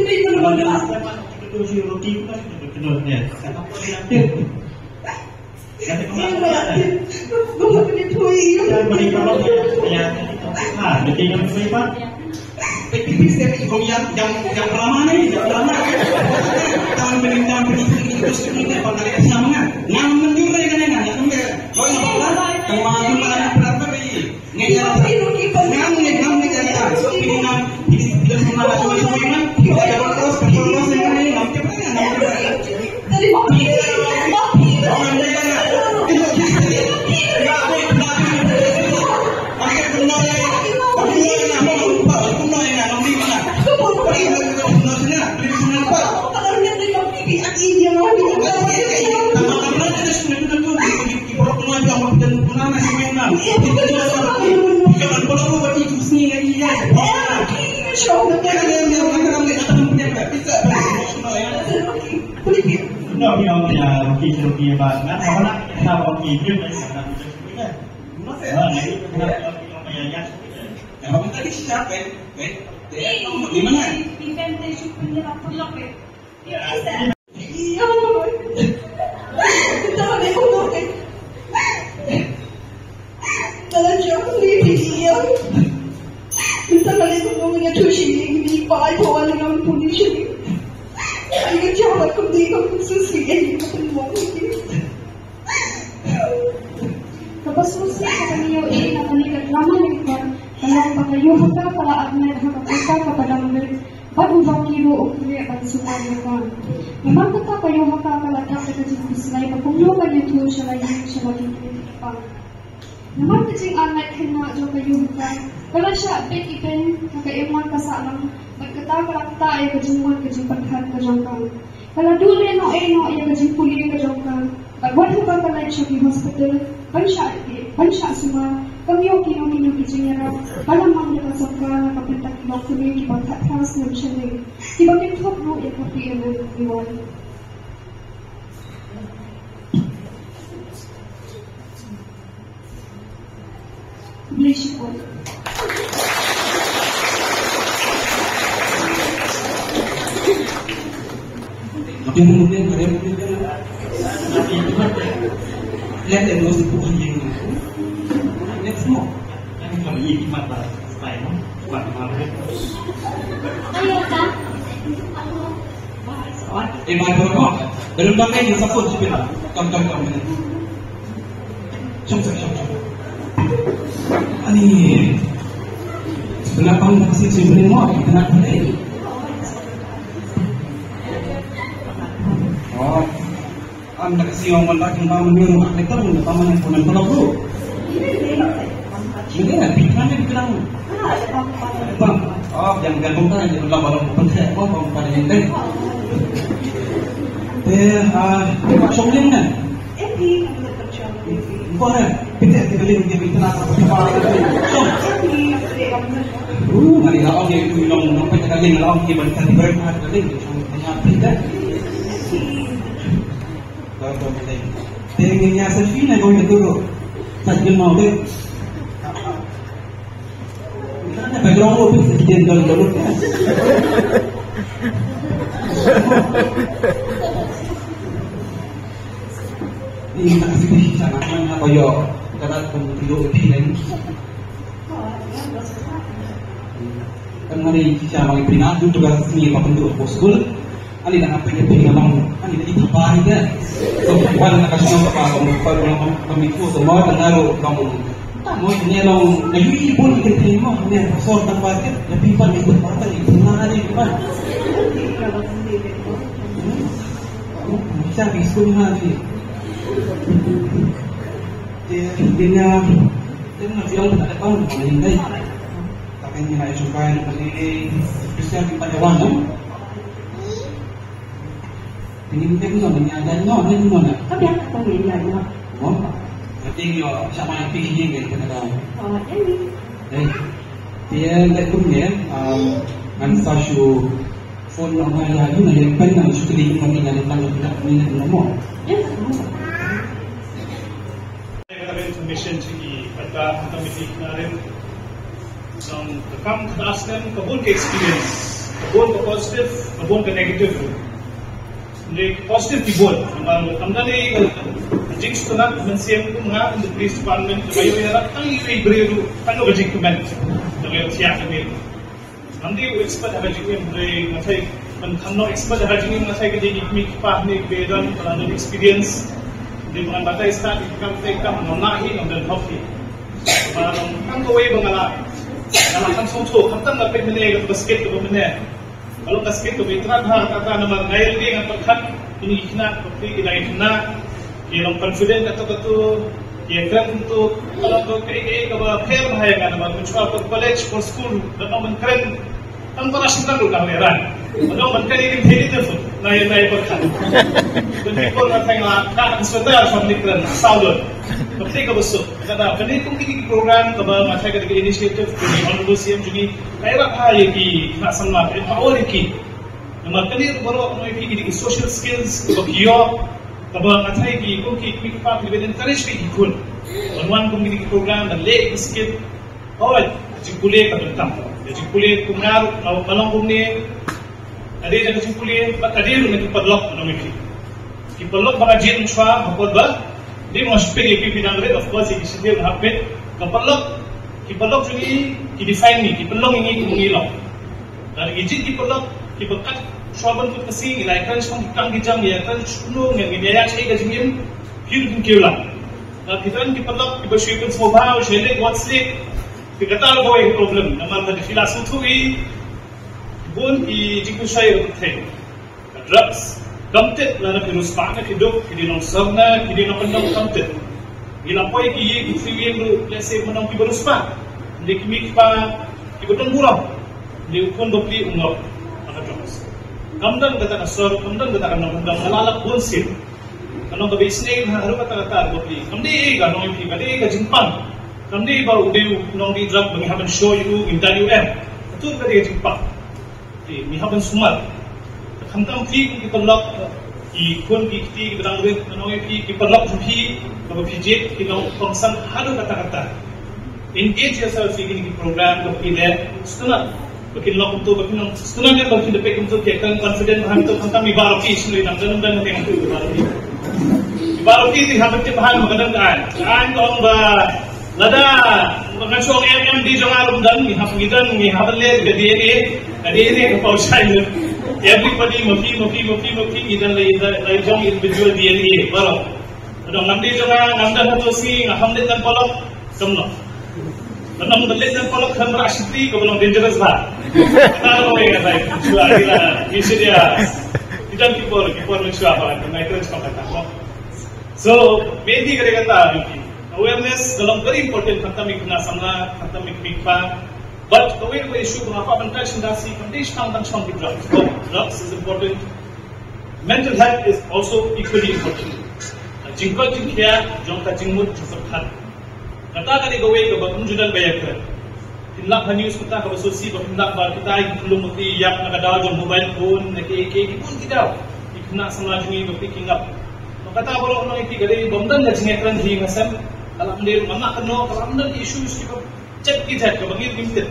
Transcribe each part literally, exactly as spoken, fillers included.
Kita tu yang mana? Kita tu si roti kita, kita tu, ya. Kita tu yang tu. Kita tu yang mana? Kita tu yang tu. Ha, kita tu yang tu. Pipis dia pi gong jam, jam, jam lama ni, jam lama. Tahun beli, tahun beli, terus ni, apa tadi, sama kan? Ngam menjur ni kan, ngam menjur. Kau yang apa? Kau makan malam berapa ni? Ngam, ngam, ngam, ngam. Kaba sngewsih ka ban ïohi na kane ka drama lyngkot ka long ba ka ïew ha ka ka la admit ha ka kurta kaba dang rit bad u Rocky ruh u khreh ban sumar ïa ka. Namar kata ka ïew ha ka ka la thap da ka jingkhuslai ba kumno kan ïathuh sha la ïing sha la ki kmie ki kpa. Namar ka jingarnait khynnah jong ka ïew ha ka ka la shah bit i pyn ha ka imlang ka sahlang bad kata ka la ktah ïa ka jingmut ka jingpyrkhat ka jong ka. Ka la duh leh noh eh noh ïa ka jingpule ka jong ka. Bad wat haba ka leit sha ki hospital ban shah, ban shah sumar, kam ïoh kino kino ki jingïarap ba la mang da ka sorkar na ka bynta ki lok kmie kiba khatphra snem shaneng, kiba kynthup ruh ïa ka P M M A Y. Khublei shibun. Ayo, Kak. Eh, mai, mai, mai. Belum pakai ni, saput sipin. Kam, kam, kam. Shong, shong, shong, shong. Ani. Kenapa nggak kasih sipin mo? Kenapa ni? Oh. Am da ka sing ong ban rak ong ba mynta ruh ka tong ba mynta ruh pun pynlong ruh. Mynta na phi khnang ne phi khnang. Bang. Oh, yang gabung kan yang pynlong ba long pyntheh mo bang pada yang dei. Te ah, shong leng na. Ko na pyntheh te ka leng ke pyntheh na. Shong. Uh, mari la ong ye tu long long pyntheh ka leng la ong ke ban ka break ka leng. Shong tengah pyntheh. Te ngin ïa selfie na kawei ka tur. Sa jin mau deh. Background lo pun sa jin dol dol. Ini tak sih cara mana apa yo. Karena pun video di lain. Kan hari kita mau pindah tu juga sini apa pun tu school. Ani dah apa dia pilih nama. Ani dah itu apa dia. So, wan nak kasih nama apa kamu kalau kamu itu semua dengar kamu. Tak mau ni long na yu i bun i kan timo ne pasal tan ba ke ya pi pan i bun pa tan i bun na ni pa. Bisa bisu na ni. Dia dia nya dia na fiang tak ada pang ni dai. Tapi ni na i chukai ni ni bisa di pada wan. Ini mungkin no ni ada no ni no na. Tapi aku pun ni ada. Oh. Nanti yo sama yang tinggi ni kita tahu. Oh, ini. Eh, dia tak pun ya. Um, man sa shu phone no ma ya ni na yang pen na shu kali ni na tang ni na mo. Ya. Information sigi pada kami di kemarin. Nang kam kelas kan kabun ke experience, kabun ke positive, kabun ke negative. Ni positive ki bun. Nang kam tadi jing sekolah mensiam ku nga in the police department kayu ya rak tang i beri tu kan ka jing kemen. Jangan siap ni. Nanti u expert ha ka jingim, dei nga thei, man kham no expert ha ka jingim nga thei ka dei ki kmie ki kpa ne ki ba don, ba don experience. Dei ba ngan batai stad ki kam thei kam ngam lah hi, ngam don hok hi. Ba long tang kawei ba nga lah, nga lah kan sngewthuh, khamtam nga peit mynne ka basket ka ba mynne. Ka long basket ka ba itynnat ha kata namar nga ïa lade ngan pyrkhat ïa ki khynnah, ki dei ki khynnah. Ki long confident kato kato, ki kren kato, ka long kaei kaei kaba pher bha ïa nga namar mynshwa por college, por school, da nang ban kren. Tang para shynrang ruh ka ïa ran. Ba nang ban kren ïa ki thei ki thei. Na ïa na ïa pyrkhat. Ban ki por na thang la ka sweater sam ni kren. Saw don. Ka thei kaba suk. Kata kane kum ki program kaba nga thai ka initiative ka Honorable C M jong ngi. Ka ïa bha ïa ki khynnah samla, ka empower ïa ki. Namar kane ruh baroh ngi ïa ki dei ki social skills kaba ki ïoh, kaba nga thai ki kum ki kmie ki kpa ki dei ban encourage ki khun. Ban wan kum kine ki program ban leh ki skill. Hooid, ka jingpule ka bynta. Ka jingpule kum nga ruh nga long kumne. Ka dei na ka jingpule bad ka dei ruh na ki paralok ngi ïa ki. Ki paralok ba nga jied mynshwa ha por ba dei ma nga shu peit ïa ki pynang rit, of course ïa ki shu dei nga hap peit. Ka paralok, ki paralok jong ngi ki define ngi, ki pynlong ïa ngi kum ngi long. Lada ngi jied ki paralok kiba kat shwa ban kut ka sngi, ngi la ïakren shaphang ki plang ki jam, ngi ïakren shaphang ngi, ngi ïa ïaid shaei ka jingim, phi ruh kin kiew lang. Lada phi don ki paralok kiba shu pynsngewbha, shu leh what's leh, phi kata ruh kawei ka problem. Namar lada phi la sngewthuh ïa bun ki jingpynshoi ruh thei. Ka drugs kam tip lada phi riewspah ne phi duk, phi dei nongsor ne phi dei nongkyndong kam tip. Ngi la poi ki ïing ki three ïing ruh, let's say, mynta ki ba riewspah. Ngi kmie kpa ki ba don burom. Ngi u khun ba pli u ngop ha ka drugs. Kam don kata ka sor, kam don kata ka nongkyndong, ka la lap bun sien. Ka long kaba isynei ha ruh kata kata ba pli. Kam dei ka nongïalam, ka dei ka jingpang. Kam dei ba u dei u nongdie drug ba ngi hap ban shoh ïa u, ngi dei u em. Ka tur ka dei ka jingpang. Te ngi hap ban sumar. Te khamtam phi kum ki paralok, ki khun ki kti ki ba dang rit, ngan ong ïa phi ki paralok jong phi, kaba phi jied, ki long kongsan haduh katta katta. Engage yourself ïa kine ki program kaba phi leh, sngewtynnat. Ba kin long kumto, ba kin long sngewtynnat, ba kin da peit kumto, ki kren confident bha kumto, khamtam i baroh ki sngewthuh, nang dang dang nang teng i baroh ki. I baroh ki te hap ban tip bha, ba ka dang ka aiñ. Ka aiñ ka ong ba Lada nga shu ong em em di jong nga ruh ym don, ngi hap, ngi don, ngi hap leh ka D N A, ka D N A ka paw shai lut. Everybody ma phi, ma phi, ma phi, ma phi, ngi don la, la, la jong individual D N A baroh. Lada ngam dei jong nga, ngam don hato sngi nga hap leit don paralok, kam long. Lada ngam leit don paralok, kan rah shitri, kaba long dangerous bha. Ka long ïa ka dei, shu adi la, ngi shu dia. Ngi don ki por, ki por mynshuwa ba, ngi kren shuwa kata. So, maybe ka dei kata, maybe. Awareness ka long very important, khamtam ïa ki khynnah samla, khamtam ïa ki kmie kpa. But kawei ka issue ba nga kwah ban touch on, da shi kam dei shaphang tang shaphang ki drugs. Drugs is important. Mental health is also equally important. Jingkoit jingkhiah jong ka jingmut jingpyrkhat. Kata ka dei kawei kaba ym ju don ba ïakren. Phin lap ha news mynta kaba sngewsih ba phin lap ba kita ki khyllung ki ïap na ka daw jong mobile phone, na kiei kiei ki bun ki daw. Ki khynnah samla jong ngi ba phi ki ngap. Ba kata baroh nong ïa ki ka dei bym don ka jingïakren hi nga sem. Ka la ym dei ruh nga mah kynnoh, ka la ym don ki issues kiba jait ki jait kaba ngi kim tip.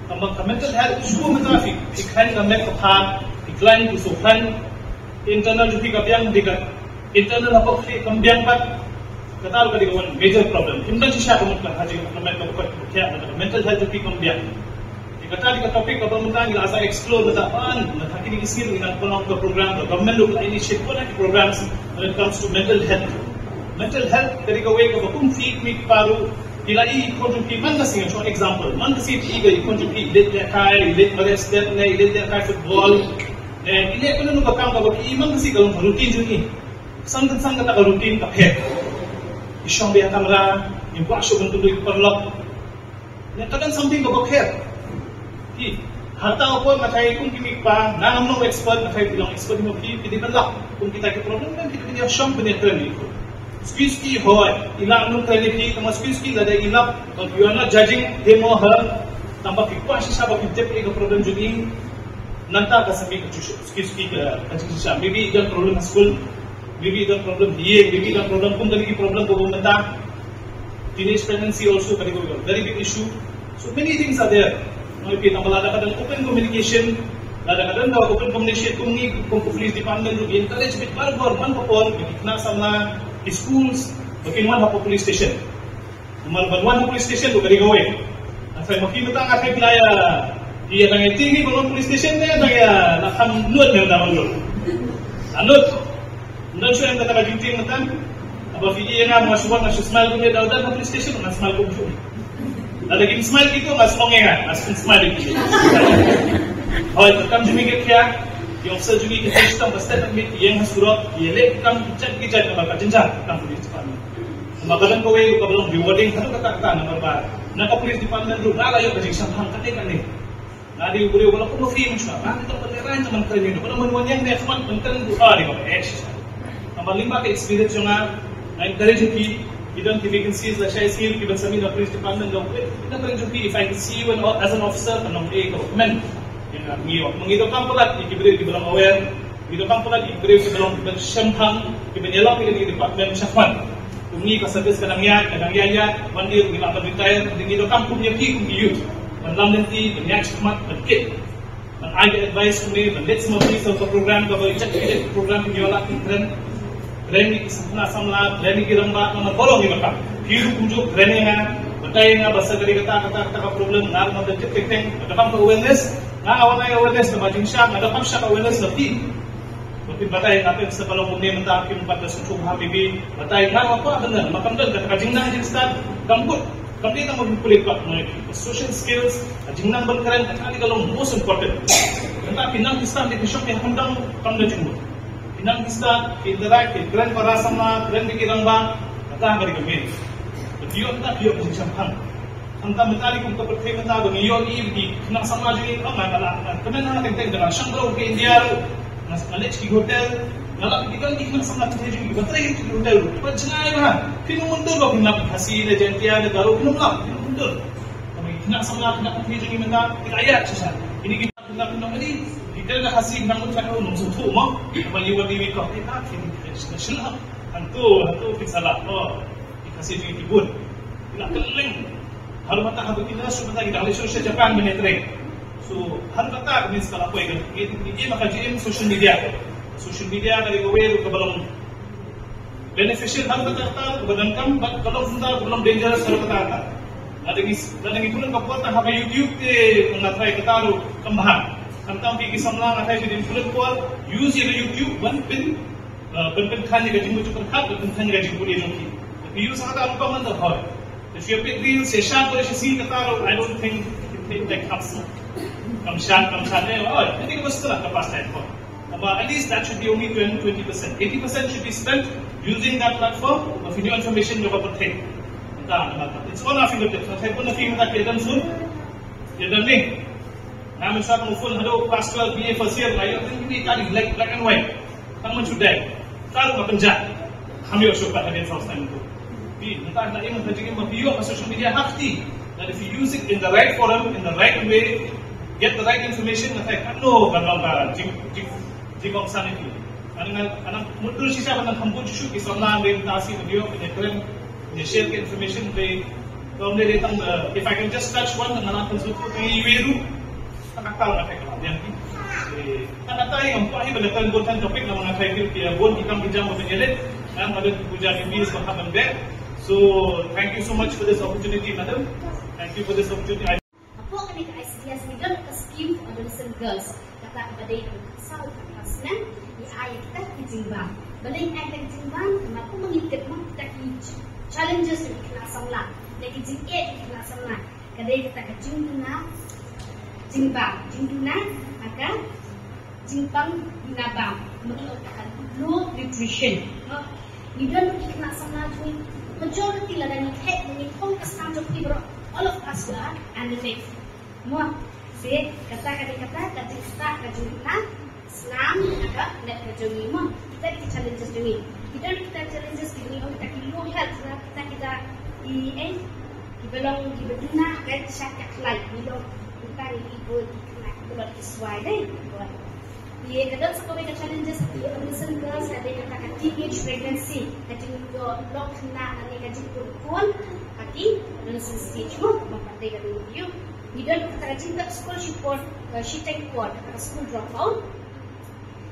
Tangba ka mental health issue mynta phi, phi khlaiñ ka met ka phad, phi khlaiñ ka suk khlaiñ, internal jong phi ka biang bha ka Internal ha pyrthei kam biang pat. Kata ruh ka dei ka wan major problem. Kim don shisha ka mut ka ha jingïalam ka bukut ka mental health jong phi kam biang. Kata dei ka topic kaba mynta ngi la sa explore mynta ban na kine ki sngi ngi nang pynlong ka program, ka government ruh ka initiate ko na ki programs when it comes to mental health. Mental health ka dei kawei kaba kum phi ki kpa ruh ki la i khun jong phi man ka sngi, for example man ka sngi i ka i khun jong phi i leit lehkai, i leit balet step ne i leit lehkai football. Eh, i leh kano kano ka kam kaba phi i man ka sngi ka long routine jong i. San kan san kata ka routine ka phet. I shong beit ha kamra, i kwah shuh ban kynduh ïa ki paralok. Ne ka don something kaba phet. Ki, hata u por nga tharai kum ki kpa, nga ngam long expert, nga tharai phi long expert mo phi, phi dei ban lap kum kita ki problem kan phi dei ban ïa shong ban ïa kren ïa ki. Suki suki hooid, i lah ban kren ïa ki, tangba suki suki lada i lap, but you are not judging him or her. Tangba phi kwah shisha ba phi tip ïa ka problem jong i. Nangta ka sa mih ka jingshit. Suki suki ka, ka jingshisha. Maybe i don problem ha skul. Maybe i don problem ha ïing. Maybe i don problem kum kane ki problem kaba mynta. Teenage pregnancy also ka dei ka very big issue. So many things are there. Mo phi, tangba lada ka don open communication, lada ka don ka open communication kum ngi kum ka police department ruh encourage beit baroh ban ka por ki khynnah samla, ki schools, ba kin wan ha ka police station. Namar ban wan ha police station ruh ka dei kawei. Nga tharai ma phi mynta nga tharai phi la ïa, phi ïa dang ïa tieng hi ban wan police station ne dang ïa la kham nud ne dang nud. La nud. Ym don shuh em kata ka jingtieng mynta. Haba phi ïa nga, nga shu wan, nga shu smile kumne, da u don ha police station nga smile kumjuh. Lada kim smile kito nga sngew ïa nga, nga shu smile kito. Hooid, ka kam jong ngi ka khia, ki officer jong ngi ki tang ba step beit ïeng ha surok, ïaleh ki kam ki jait ki jait, namar ka jynjar ka kam police department. Namar ka don kawei kaba long rewarding haduh katta katta, namar ba na ka police department ruh nga la ïoh ka jingshemphang kane kane. Nga dei u briew ba la kum ma phi mynshuwa, nga dei tang ban lehraiñ, tang ban kren ïa u, ba la myn wan ïeng ne khmat ban kren ïa u, ah, dei kaba eh shisha. Tang ban lyngba ka experience jong nga, nga encourage ïa phi, ki don ki vacancies la shai sir, ki ban sa mih na police department, da u briew, ki don kren jong phi, if I can see you and all, as an officer, kan long eh kaba kmen. Ïa nga, ngi ïoh, ngi donkam palat ïa ki briew kiba long aware. Ngi donkam palat ïa ki briew kiba long, kiba shemphang, kiba ïalap ïa kane ka department shakhmat. Kum ngi ka service ka dang ïaid, ka dang ïaid ïaid, wan dei ngi lah ban retire, ngi donkam kum ïa phi kum ki youth. Ban lam lynti, ban ïaid shakhmat, ban kit. Ban ai ka advice kumne, ban leit sumar phi sa ka program, kaba ïaid ka program, ngi ïoh lah ki kren. Kren ïa ki khynnah samla, kren ïa ki rangbah, namar baroh ngi donkam. Phi ruh kumjuh, kren ïa nga, batai ïa nga, ba sa ka dei kata, kata, kata ka problem, nga ruh nga da tip teng teng, nga donkam ka awareness, nga wan ai awareness, namar jingshisha, nga donkam shisha ka awareness na phi. Ba phin batai nga phi sa ka long kumne mynta phin pat da sngewthuh bha maybe. Batai nga nga kwah ban don, ma kam don kata ka jingnang jingstad kam kut. Kam dei tang ba phin pule pat, ma ka social skills, ka jingnang ban kren, kata ka dei ka long most important. Mynta phi nang phi stad, phi shong phi ha khamtam kam da jingmut. Phi nang phi stad, phi interact, phi kren para samla, kren bad ki rangbah, kata ka dei ka main. Ba phi ïoh, mynta phi ïoh ka jingshemphang. Hangta mynta dei kum ka pyrthei mynta ba ngi ïohi ba ki khynnah samla jong ngi, oh, nga la, nga kmen ha teng teng, nga la shang bro ka India ruh, nga, nga leit ki hotel, nga lap ki don ki khynnah samla pyrthei jong ngi ba trei ki hotel ruh. Ba jngai ba, phin ym mundur ba phin lap Khasi ne Jaintia ne Garo, phin ym lap, phin ym mundur. Tangba ki khynnah samla, khynnah pyrthei jong ngi mynta ki la ïaid shisha. Kine ki khynnah, khynnah pyrthei, ki kren Khasi, khynnah mynta ruh ym sngewthuh mo. Ba ïa wat ïa wi ko, eh, ah, ki khynnah shisha. Hangto, hangto phin sa lap, oh. Ki Khasi jong ngi ki bun. Ki la kylleng. Haduh mynta, haduh mynta, shu mynta ki dang leit sha Japan ban ïatrei. So haduh mynta ka, means ka la poi ka, ngi, ngi, ngi ma ka jingim social media. Social media ka dei kawei ruh kaba long beneficial haduh mynta kata, kaba donkam, bad ka long mynta kaba long dangerous haduh mynta kata. Lada ngi, lada ngi pynlong ka por tang ha ka YouTube te, nga tharai kata ruh kam bha. Khamtam phi ki samla, nga tharai phi dei pynlong por, use ïa ka YouTube ban pyn Uh, ban pynkhan ïa ka jingmut jingpyrkhat, ban pynkhan ïa ka jingpule jong ki. Te phi use ha kata rukom mynta hooid. Te phi ïa peit reels, ïa shad bad ïa shisha kata ruh, I don't think it will take up so. Kam shad, kam shad, eh, hooid. Kata ka bas ka pastime hooid. But at least that should be only twenty, twenty percent. Eighty percent should be spent using that platform ba phin ïoh information ïa ka pyrthei. Kata, kata. It's on our fingertips. Nga tharai pun na phi mynta ki don soon. Ki don ne. Nga mynshwa tang u phone haduh class twelve, B A first year, nga ïoh tang kine ka dei black, black and white. Tang mynshuwa dei. Ka ruh nga pynjah. Ngam ïoh shuh pat hadien first time tu. Phi, mynta nga im ha jingim ba phi ïoh ka social media ha kti. That if you use it in the right forum, in the right way, get the right information, nga tharai katno kan long ka jing, jing, jingkongsan ïa phi. Nga, nga, nga mutdur shisha ba nang kham bun shuh shuh ki samla, nga tasi ban ïoh, ban ïakren, ban share ka information, ba, ba ym dei tang, uh, if I can just touch one, nga nang pynsngewthuh ïa iwei ruh. Tang ka kal nga tharai ka la biang ki. Hangta hi ngam kwah hi ban ïathuh bun than topic namar nga tharai ki bun ki kam ki jam ba pynïaid. Ngan ïa phi puja ki bun sngewbha ban beh. So thank you so much for this opportunity, madam. Thank you for this opportunity. Hapoh kane ka I C D S ngi don ka scheme for adolescent girls. Kata kaba dei ka saw ka snem ngi ai kita ki jingbam. Balei ai kita ki jingbam? Namar kumba ngi tip mo kita ki challenges ki khynnah samla, ne ki jingeh ki khynnah samla. Ka dei kata ka jingduna, jingbam, jingduna ha ka jingpang duna bam, mut ka low nutrition. Ngi don ki khynnah samla jong ngi, majority lada ngi khet ngi thong ka snam jong ki baroh, all of us are anemic. Mo, se kata ka dei kata ka jingstad ka jingduna snam ha ka leh ka jong ngi mo. Kita ki challenges jong ngi. Ki don kita challenges jong ngi, kita ki low health, kita kita ki eh ki ba long ki ba duna ka shat ka khlaiñ, ki long kita ki bun ki khynnah ki ba long ki swai dei. Ki ka don sa kawei ka challenges ki adolescent girls ka dei kata ka teenage pregnancy, ka jingïoh lok khynnah lane ka jingpun khun ha ki adolescent stage mo, ba pat dei ka dei ïoh. Ngi don kata ka jingdap skul shipor, eh, shiteng por, kata ka school dropout.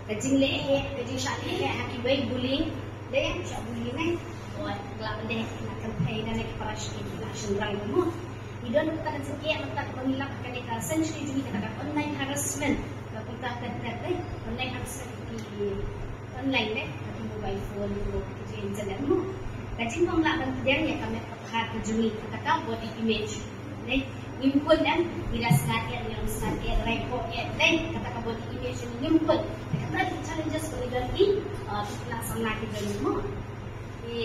Ka jingleh heh, ka jingshah leh heh ha kiwei, bullying, dei shah bullying eh. Wat, ka la pyndeh ha ki khynnah kynthei, kane ka para shi khynnah shynrang mo. Ngi don kata ka jingeh, kata ka ba ngi lap kane ka century jong ngi, kata ka online harassment. Ba kumta kat kat dei online harassment ki online dei, ha ki mobile phone, ki internet mo. Ka jingpang lah ban pdiang ïa ka met ka phad ka jong ngi, kata ka body image. Dei, ngim khun em, ngi da sngap ïa, ngi da sngap ïa, rai ko ïa, dei, kata ka body image ngim khun. Kata ki challenges ba ngi don ki, uh, ki khynnah samla ki don mo. Ki,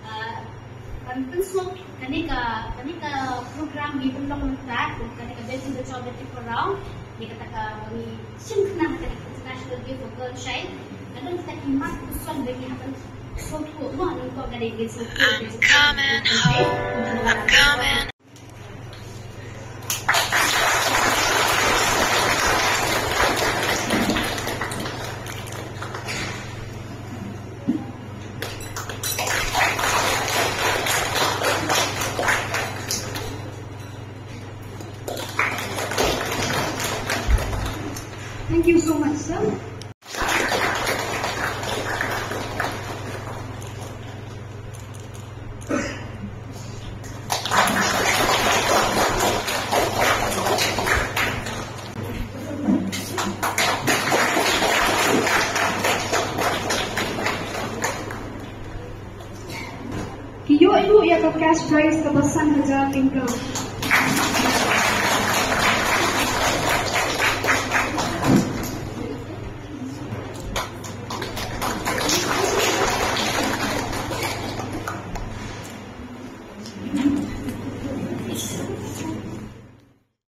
uh, ban pynsuk kane ka, kane ka program ngi pynlong mynta, kane ka Beti Bachao Beti Padhao, ngi kata ka ngi shim khnang kane ka International Day for Girl Child. Ka don kata ki mat ki son ba ngi hap ban sngewthuh mo, nyngkong ka dei ngi sngewthuh. I'm coming home. I'm coming. Thank you so much, sir. Ki ïoh ïa ka cash prize kaba san hajar tyngka.